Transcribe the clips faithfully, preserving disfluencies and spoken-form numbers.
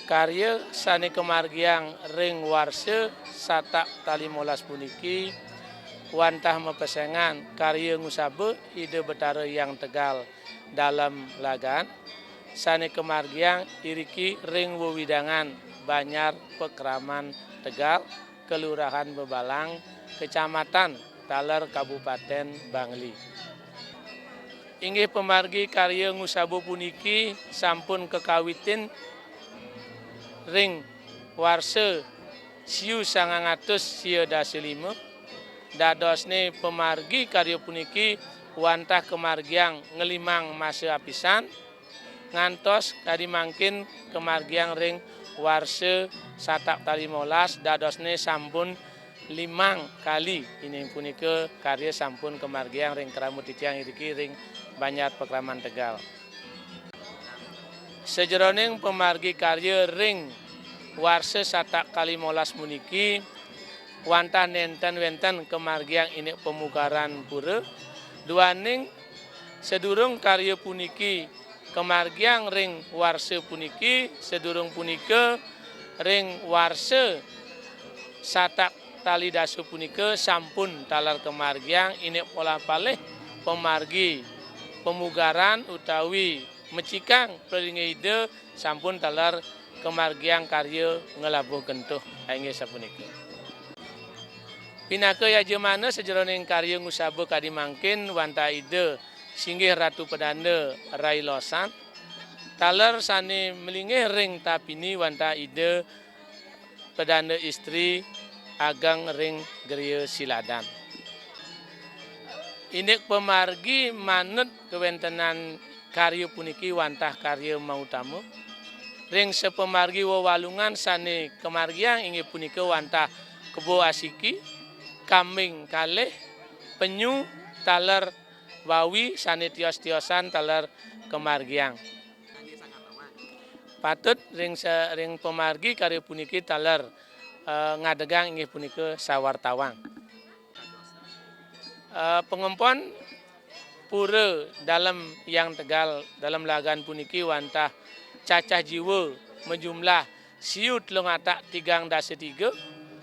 Karya sané kamargiang ring warsa satak kalimolas puniki wantah mapesengan karya ngusaba Ida Betara Hyang Tegal Dalem Lagan, sané kamargiang iriki ring wewidangan Banjar Pakraman Tegal, Kelurahan Bebalang, Kecamatan taler Kabupaten Bangli. Inggih pamargi karya ngusaba puniki sampun kakawitin ring warsa siu sangang atus sia dasa lima. Dadosné pamargi karya puniki wantah kamargiang nglimang masa apisan, ngantos kadi mangkin kamargiang ring warsa satak kalimolas, dadosné sampun limang kali. Inggih punika karya sampun kamargiang ring krama titiang iriki ring Banjar Pakraman Tegal. Sajeroning pamargi karya ring warsa satak kalimolas puniki, wantah nénten wénten kamargiang indik pamugaran pura, duaning sadurung karya puniki kamargiang ring warsa puniki, sadurung punika ring warsa satak kalih dasa punika sampun taler kamargiang indik polah palih pamargi pamugaran utawi Mecikang pelinggih Ida sampun taler kamargiang karya nglabuh gentuh. Inggih sapunika. Pinaka yajamana sajeroning karya ngusaba kadi mangkin wantah Ida singgih Ratu Pedanda Rai Losan, taler sane malinggih ring tapini wantah Ida Pedanda Istri ageng ring griya Siladan. Indik pamargi manut kawentenan karya puniki wantah karya mautama. Ring sapamargi wewalungan sane kamargiang inggih punika wantah kebo asiki, kambing kalih, penyu, taler wawi sane tios-tiosan taler kamargiang. Patut ring sa-, ring pamargi karya puniki taler, eh, ngadegang inggih punika sawartawang. Eh, pangempon pura Dalem Hyang Tegal, Dalem Lagan puniki wantah cacah jiwa majumlah siu telung atak tigang dasa tiga,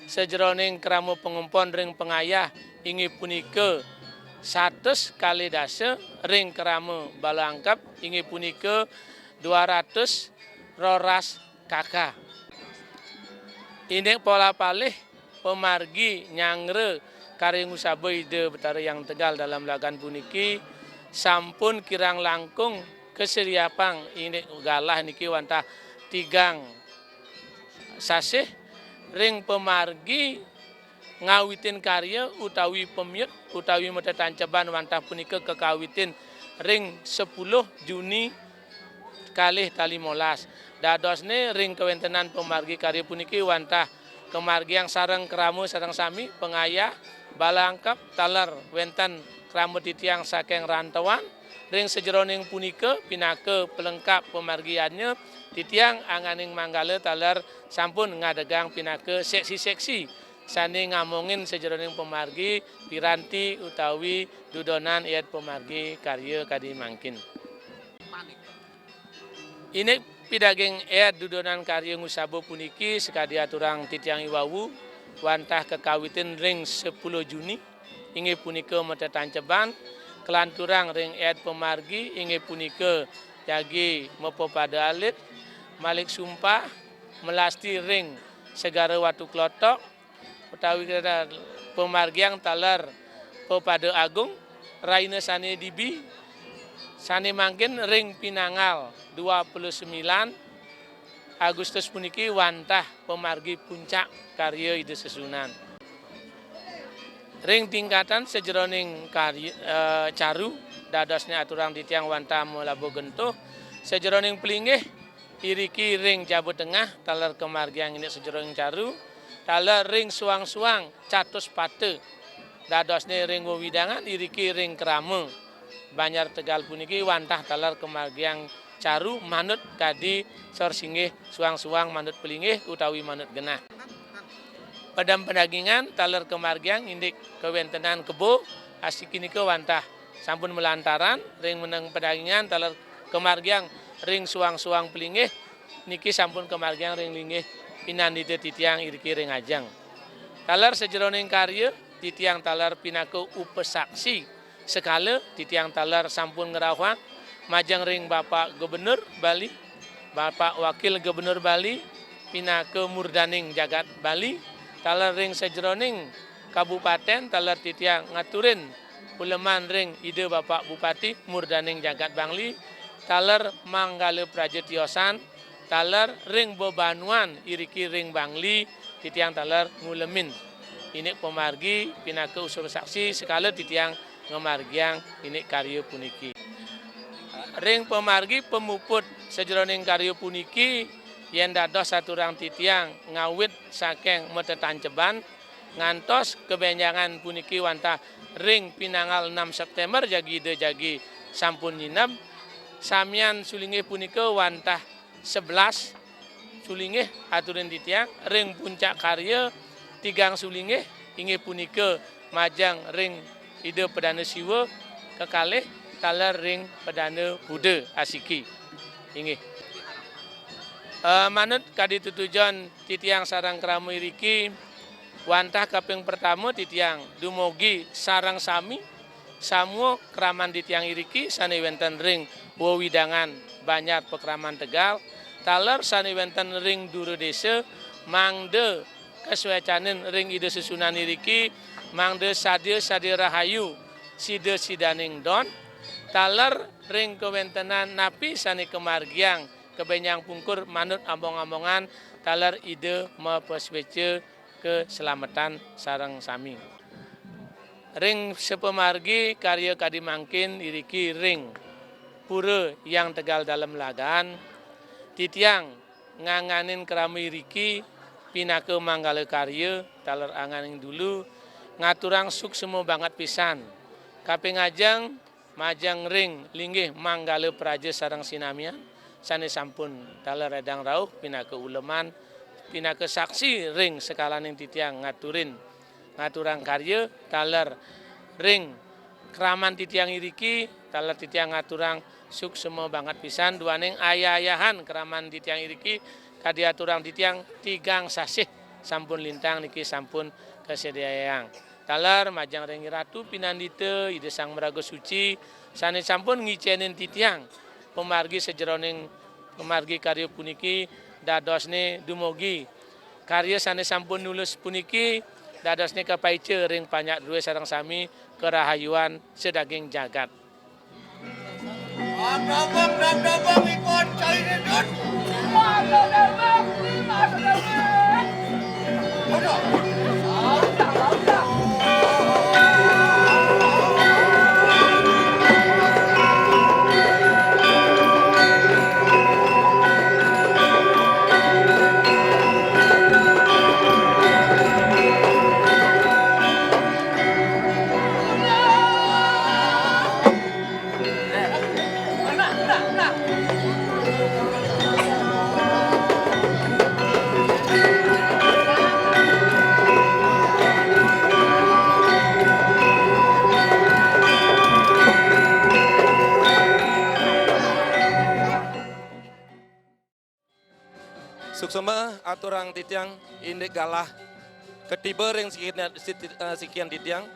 sajeroning krama pangempon ring pangayah inggih punika satus kalih dasa, ring krama bala angkep inggih punika dua ratus roras kaka. Indik pola palih pamargi nyanggra karya ngusaba Ida Betara Hyang Tegal Dalem Lagan puniki sampun kirang langkung kasiriapang indik galah niki wantah tigang sasih ring pamargi ngawitin karya utawi pamyut utawi matetanceban wantah punika kakawitin ring sepuluh Juni kalih tali molas. Dadosne ring kawentenan pamargi karya puniki wantah kamargiang sareng krama sareng sami pangayah bala angkep taler wenten krama titiang saking rantauan. Ring sajeroning punika pinaka pelengkap pamargiannya titiang angganing manggala taler sampun ngadegang pinaka seksi-seksi sane ngamongin sajeroning pamargi piranti utawi dudonan ayat pamargi karya kadi mangkin. Indik pidaging ayat dudonan karya ngusaba puniki sakadi aturang titiang iwau wantah kakawitin ring sepuluh Juni inggih punika matetanceban, kalanturang ring ayat pamargi inggih punika jagi mapapada alit, malik sumpah, melasti ring Segara Watu Klotok, utawi kita pamargiang taler papada agung, raina sane dibi, sane mangkin ring pinanggal dua puluh sembilan Agustus puniki wantah pamargi puncak karya Ida Sesuhunan. Ring tingkatan sajeroning karya, eh, caru, dadosne aturang titiang wantah malaba gentuh, sajeroning pelinggih, iriki ring jaba tengah, taler kamargiang indik sajeroning caru, taler ring suang-suang catus pata, dadosne ring wewidangan, iriki ring krama Banjar Tegal puniki wantah taler kamargiang caru manut kadi sor singgih suang-suang manut pelinggih utawi manut genah. Padem padagingan taler kamargiang indik kawentenan kebo asiki nika wantah sampun malantaran ring meneng padagingan taler kamargiang ring suang-suang pelinggih niki sampun kamargiang ring linggih pinandita titiang iriki ring ajeng. Taler sajeroning karya titiang taler pinaka upasaksi sekala titiang taler sampun ngrauhang majeng ring Bapak Gubernur Bali, Bapak Wakil Gubernur Bali, pinaka murdaning jagat Bali, taler ring sajeroning kabupaten, taler titiang ngaturin uleman ring Ida Bapak Bupati murdaning jagat Bangli, taler manggala praja tiosan, taler ring bebanuan iriki ring Bangli, titiang taler ngulemin. Indik pamargi pinaka usul saksi sekala titiang ngamargiang indik karya puniki. Ring pamargi pamuput sajeroning karya puniki, yen dados aturang titiang ngawit saking matetanceban ngantos kabenjangan puniki wantah ring pinanggal enam September jagi Ida jagi sampun nyineb, samian sulinggih punika wantah sebelas sulinggih aturin titiang ring puncak karya tigang sulinggih inggih punika majeng ring Ida Pedanda Siwa, kekalih taler ring Pedanda Buddha asiki. Inggih. Eh, manut kadi tutujon titiang sareng krama iriki, wantah kaping pertama titiang dumugi sareng sami samua kraman titiang iriki sane wenten ring wewidangan Banjar Pakraman Tegal, taler sane wenten ring dura desa, mangda kasuecanin ring Ida Sesuunan iriki, mangda sadia-sadia rahayu sida-sidaning don, taler ring kawentenan napi sane kamargiang kabenjang pungkur manut ambong-ambongan, taler Ida mapasueca kaselametan sareng sami. Ring sapamargi karya kadi mangkin iriki ring Pura Hyang Tegal Dalem Lagan, titiang nganganin krama iriki pinaka manggala karya taler anganing dulu ngaturang suksma banget pisan. Kaping ajeng majeng ring linggih manggala praja sareng sinamian sane sampun taler edang rauh pinaka uleman, pinaka saksi ring sekalaning titiang ngaturin, ngaturang karya taler ring kraman titiang iriki, taler titiang ngaturang suksma banget pisan duaning ayah-ayahan kraman titiang iriki kadi aturang titiang tigang sasih sampun lintang niki sampun kasediayang. Taler majeng ring Ratu Pinandita, Ida Sang Maraga Suci, sane sampun ngicenin titiang pamargi sajeroning pamargi karya puniki dadosne dumugi karya sane sampun nulus puniki dadosne kapaica ring panjak druwe sareng sami karahayuan sadaging jagat. Suksma aturang titiang indik galah katiba ring sikian, siti-, eh, sikian titiang.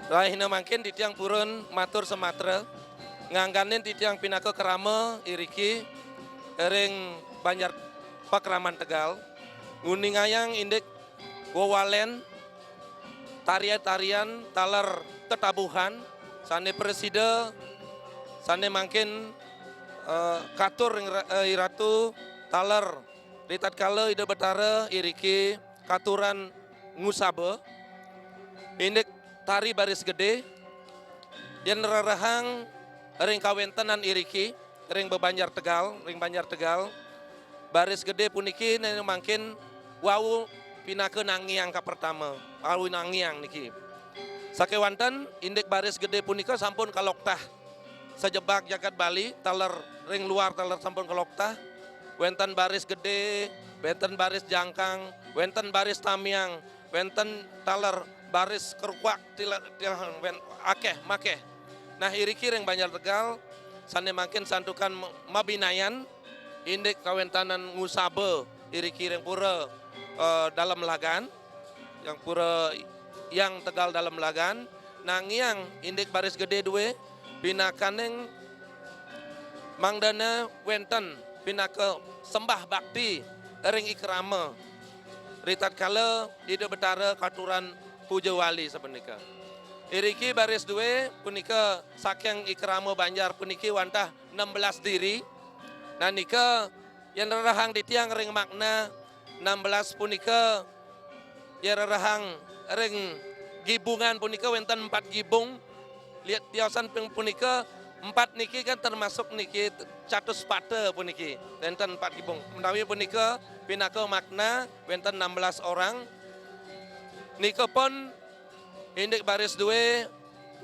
Rahina mangkin titiang purun matur samatra ngangganin titiang pinaka krama iriki ring Banjar Pakraman Tegal nguningayang indik wewalen tarian-tarian taler tetabuhan sane prasida sane mangkin, eh, katur ring ra-, eh, iratu taler ritatkala Ida Betara iriki katuran ngusaba indik tari baris gede yen rerehang ring kawentenan iriki ring bebanjar Tegal, ring Banjar Tegal. Baris gede puniki nene mangkin wau pinaka nangiang kapertama, wau nangiang niki. Sakewanten indik baris gede punika sampun kaloktah sajebag jagat Bali, taler ring luar taler sampun kaloktah. Wenten baris gede, wenten baris jangkang, wenten baris tamiang, wenten taler baris keruak tila-, tila-, wen-, akeh makeh. Nah, iriki ring Banjar Tegal sane mangkin santukan ma-, mabinayan indik kawentanan ngusaba iriki ring pura, eh, Dalem Lagan, yang pura Hyang Tegal Dalem Lagan, nangiang indik baris gede duwe pinakaning mangdane wenten pinaka sembah bakti ring ikrama ritatkala Ida Betara katuran puja wali sapunika. Iriki baris duwe punika saking ikrama Banjar puniki wantah enam belas diri. Nah, nika yen rerehang titiang ring makna enam belas punika, yen rerehang ring gibungan punika wenten empat gibung. Lihat tiosan ping punika empat niki kan termasuk niki catus pata puniki. Wenten empat gibung. Menawi punika pinaka makna wenten enam belas orang. Nika pun indik baris duwe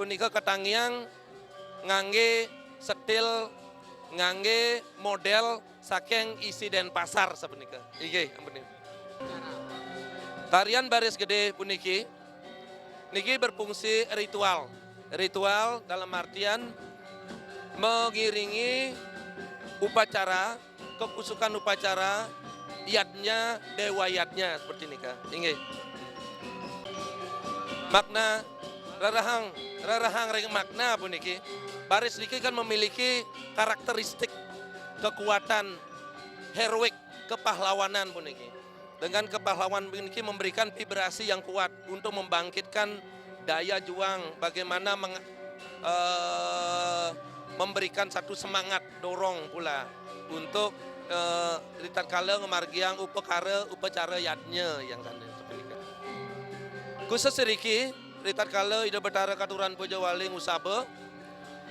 punika katangiang ngangge setil, ngangge model saking isi Denpasar sapunika. Inggih, ampun. Tarian baris gede puniki niki berfungsi ritual. Ritual dalam artian mengiringi upacara, kekusukan upacara, yadnya, dewa yadnya seperti nika. Inggih. Makna Rerehang, rerehang ring makna puniki. Baris niki kan memiliki karakteristik kekuatan heroik kepahlawanan puniki. Dengan kepahlawan puniki memberikan vibrasi yang kuat untuk membangkitkan daya juang, bagaimana meng- eh, memberikan satu semangat dorong pula untuk, eh, ritatkala ngamargiang upakara upacara yadnya yang sana sepunika. Khusus iriki, ritatkala Ida Betara Katuran Puja Wali ngusaba,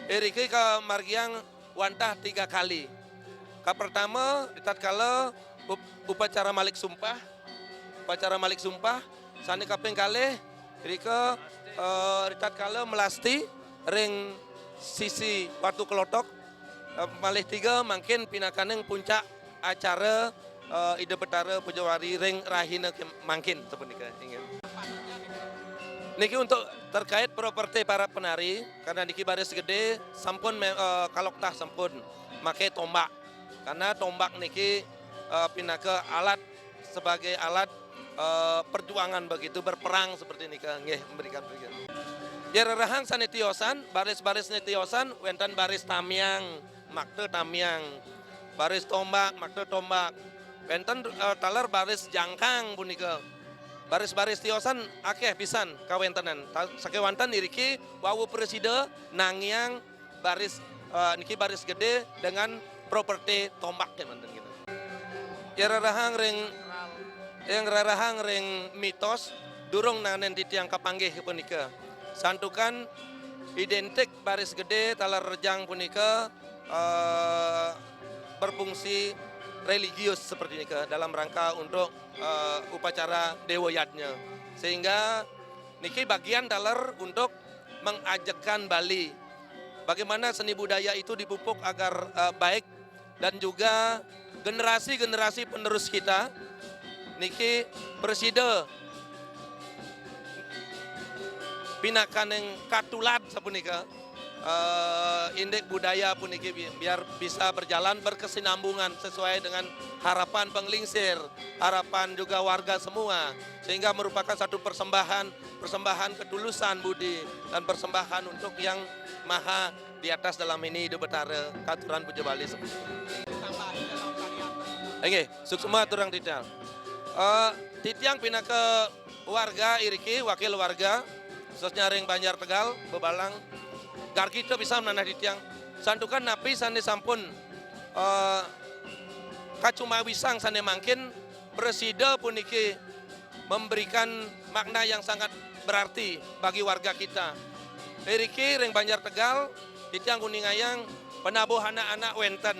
iriki kamargiang wantah tiga kali. Kapertama, ritatkala up- upacara malik sumpah, upacara malik sumpah, sane kaping kalih, irika, eh, ritatkala melasti ring sisi Watu Kelotok, eh, malih tiga mangkin pinakaning puncak acara, eh, Ida Betara Puja Wali ring rahina ke- mangkin sapunika, inggih. Niki untuk terkait properti para penari, karena niki baris gede sampun me- eh, kaloktah sampun make tombak. Karena tombak niki, eh, pinaka alat, sebagai alat, eh, perjuangan begitu, berperang seperti nika, nggih, memberikan perjuangan. Ya, rerehang sane tiosan, baris-baris ne tiosan, wenten baris tamiang, makta tamiang, baris tombak, makta tombak. Wenten, eh, taler baris jangkang punika. Baris-baris tiosan akeh pisan kawentenan. Ta- sakewanten iriki wau prasida nangiang baris, eh, niki baris gede dengan properti tombak ya manten gitu. Ya rerehang ring, yang rerehang ring mitos durung nanen titiang kapanggih punika. Santukan identik baris gede taler rejang punika, eh, berfungsi religius seperti nika dalam rangka untuk, eh, upacara dewa yadnya. Sehingga niki bagian taler untuk mengajekan Bali. Bagaimana seni budaya itu dipupuk agar, eh, baik dan juga generasi-generasi penerus kita niki prasida pinakaning katulad sapunika, eh, indik budaya puniki bi- biar bisa berjalan berkesinambungan sesuai dengan harapan penglingsir, harapan juga warga semua, sehingga merupakan satu persembahan, persembahan ketulusan budi dan persembahan untuk yang maha di atas dalam ini Ida Betara Katuran Puja Bali. Inggih, suksma aturang titiang. Eh, titiang pinaka warga iriki, wakil warga, khususnya ring Banjar Tegal, Bebalang, gargita pisan manah titiang. Santukan napi sane sampun, eh, kacumawisang sane mangkin, prasida puniki memberikan makna yang sangat berarti bagi warga kita. Iriki ring Banjar Tegal, titiang nguningayang penabuh anak-anak wenten,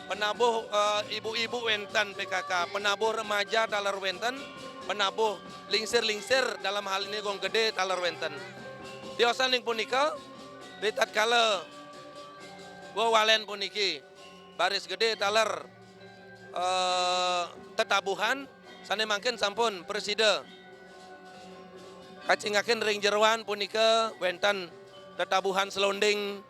penabuh, eh, ibu-ibu wenten P K K, penabuh remaja taler wenten, penabuh lingsir-lingsir dalam hal ini gong gede taler wenten. Tiosan ring punika, ritatkala wewalen puniki baris gede taler, eh, tetabuhan sane mangkin sampun prasida kacingakin ring jeroan punika wenten tetabuhan selonding,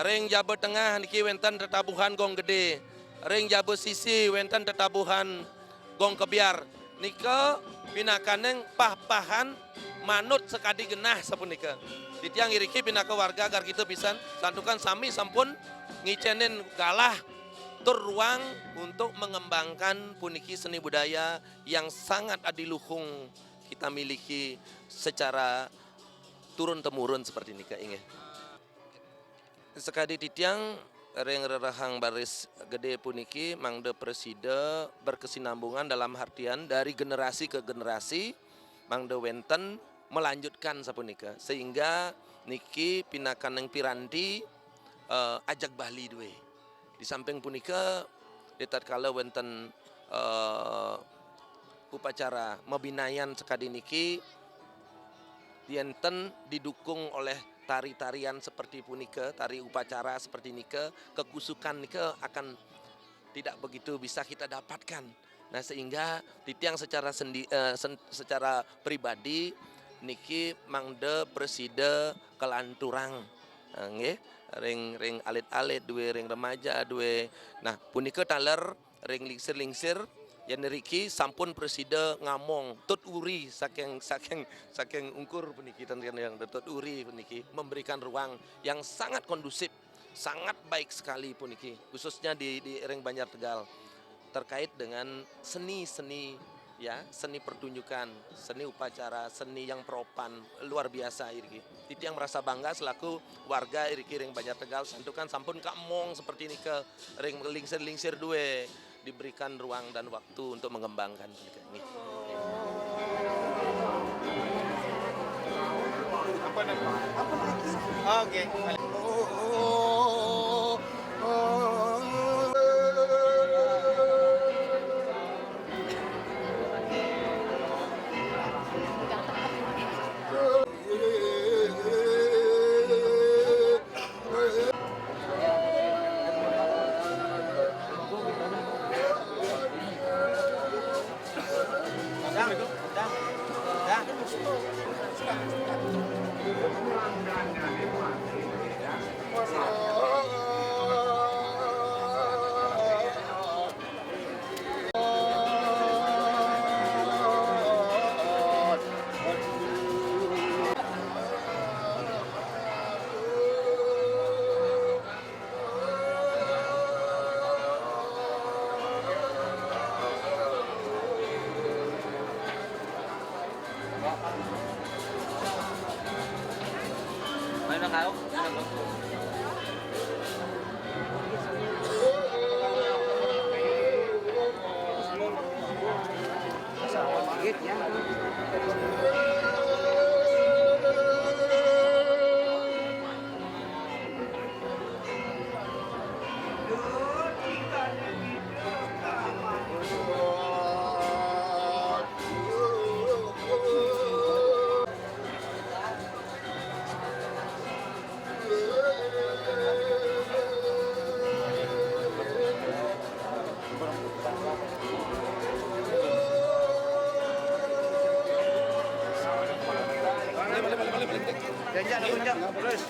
ring jaba tengah niki wenten tetabuhan gong gede, ring jaba sisi wenten tetabuhan gong kebyar. Nika pinakaning pah-pahan manut sakadi genah sapunika. Titiang iriki pinaka warga gargita pisan, santukan sami sampun ngicenin galah tur ruang untuk mengembangkan puniki seni budaya yang sangat adiluhung kita miliki secara turun temurun seperti nika, inggih. Sakadi titiang ring rerehang baris gede puniki mangda prasida berkesinambungan dalam artian dari generasi ke generasi mangda wenten melanjutkan sapunika, sehingga niki pinakaning piranti, eh, ajeg Bali due. Di samping punika, ritatkala wenten, eh, upacara mabinayan sakadi niki, yenten didukung oleh tari-tarian seperti punika, tari upacara seperti nika, kekusukan nika akan tidak begitu bisa kita dapatkan. Nah, sehingga titiang secara sendi- eh, sen- secara pribadi niki mangda prasida kalanturang, eh, nggih, ring ring alit-alit due, ring remaja due. Nah, punika taler ring lingsir-lingsir Yen riki sampun presida ngamong, tut uri saking, saking, saking ungkur puniki, ten, ten, ten, tut uri puniki memberikan ruang yang sangat kondusif, sangat baik sekali puniki, khususnya di, di ring Banjar Tegal, terkait dengan seni-seni, ya, seni pertunjukan, seni upacara, seni yang propan, luar biasa iriki. Titiang merasa bangga selaku warga iriki ring Banjar Tegal, santukan sampun kamong seperti nika ring lingsir-lingsir due, diberikan ruang dan waktu untuk mengembangkan. Nggih. Apa namanya? Oke. Jangan, jangan, terus.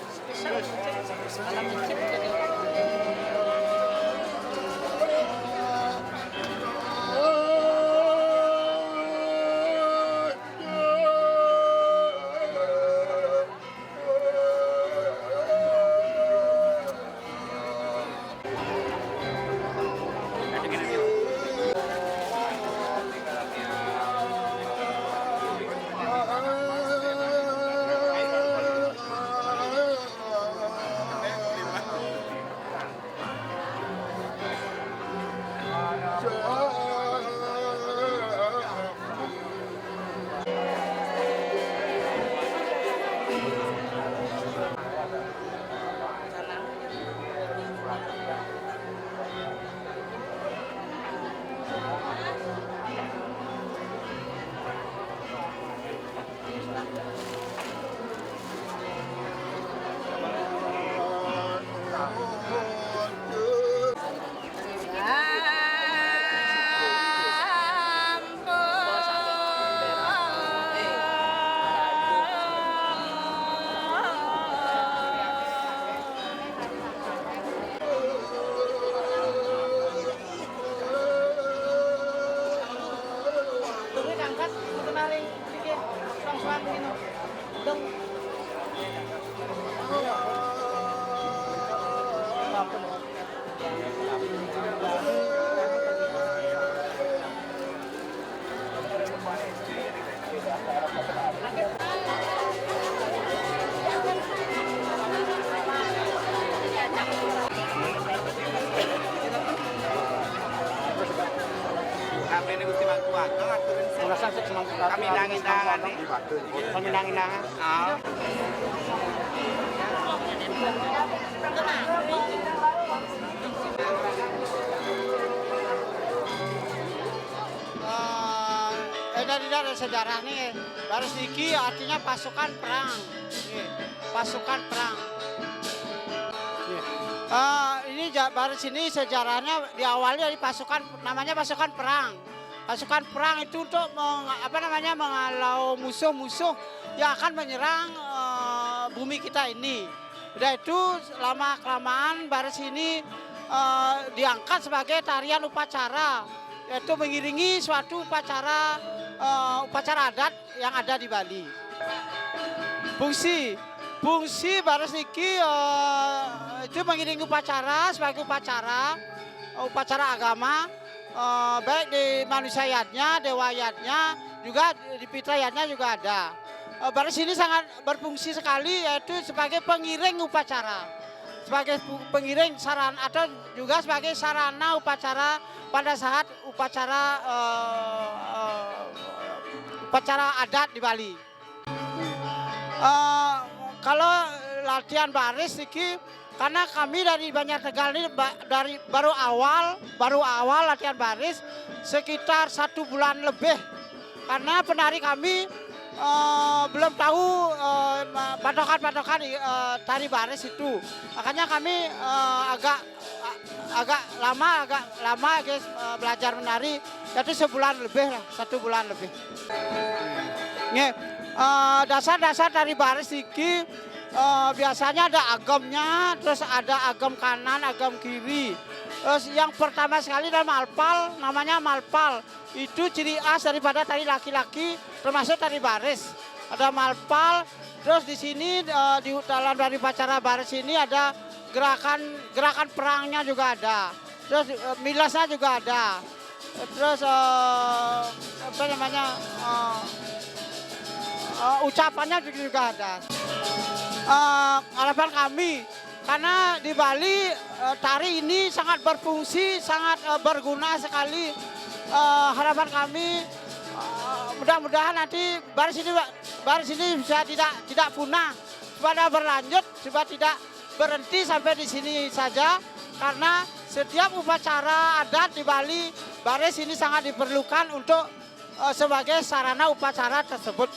Kabehne Gusti Mangku Agung aturin sih. Kami nangin tangan nih. Kami nangin tangan. Ah. Eh, eh, dari, dari sejarah nih, baris niki artinya pasukan perang. Nggih, pasukan perang. Nggih. Eh, ini ja-, baris ini sejarahnya diawali dari pasukan, namanya pasukan perang. Pasukan perang itu untuk meng-, apa namanya, menghalau musuh-musuh yang akan menyerang, eh, bumi kita ini. Udah itu, lama-kelamaan baris ini, eh, diangkat sebagai tarian upacara. yaitu mengiringi suatu upacara, eh, upacara adat yang ada di Bali. Fungsi, fungsi baris niki, eh, itu mengiringi upacara sebagai upacara, upacara agama, eh, baik di manusia yadnya, dewa yadnya, juga di pitra yadnya juga ada. Eh, baris ini sangat berfungsi sekali, yaitu sebagai pengiring upacara, sebagai pu-, pengiring saran atau juga sebagai sarana upacara pada saat upacara, eh, eh, upacara adat di Bali. Eh, kalau latihan baris iki, karena kami dari Banjar Tegal ini ba-, dari baru awal, baru awal latihan baris sekitar satu bulan lebih. Karena penari kami, eh, belum tahu, eh, ma-, patokan-patokan, eh, tari baris itu. Makanya kami, eh, agak, a-, agak lama, agak lama, guys, eh, belajar menari. Jadi sebulan lebih lah, satu bulan lebih. Nggih, eh, dasar-dasar tari baris iki, eh, biasanya ada agemnya, terus ada agem kanan, agem kiri. Terus yang pertama sekali adalah malpal, namanya malpal. Itu ciri khas daripada tari laki-laki, termasuk tari baris. Ada malpal, terus di sini, eh, di dalam dari upacara baris ini ada gerakan, gerakan perangnya juga ada. Terus, eh, milasnya juga ada. Terus, eh, apa namanya, eh, eh, ucapannya juga, juga ada. Eh, harapan kami, karena di Bali, eh, tari ini sangat berfungsi, sangat, eh, berguna sekali. Eh, harapan kami, eh, mudah-mudahan nanti baris ini, baris ini bisa tidak, tidak punah, supaya berlanjut, supaya tidak berhenti sampai di sini saja, karena setiap upacara adat di Bali, baris ini sangat diperlukan untuk, eh, sebagai sarana upacara tersebut.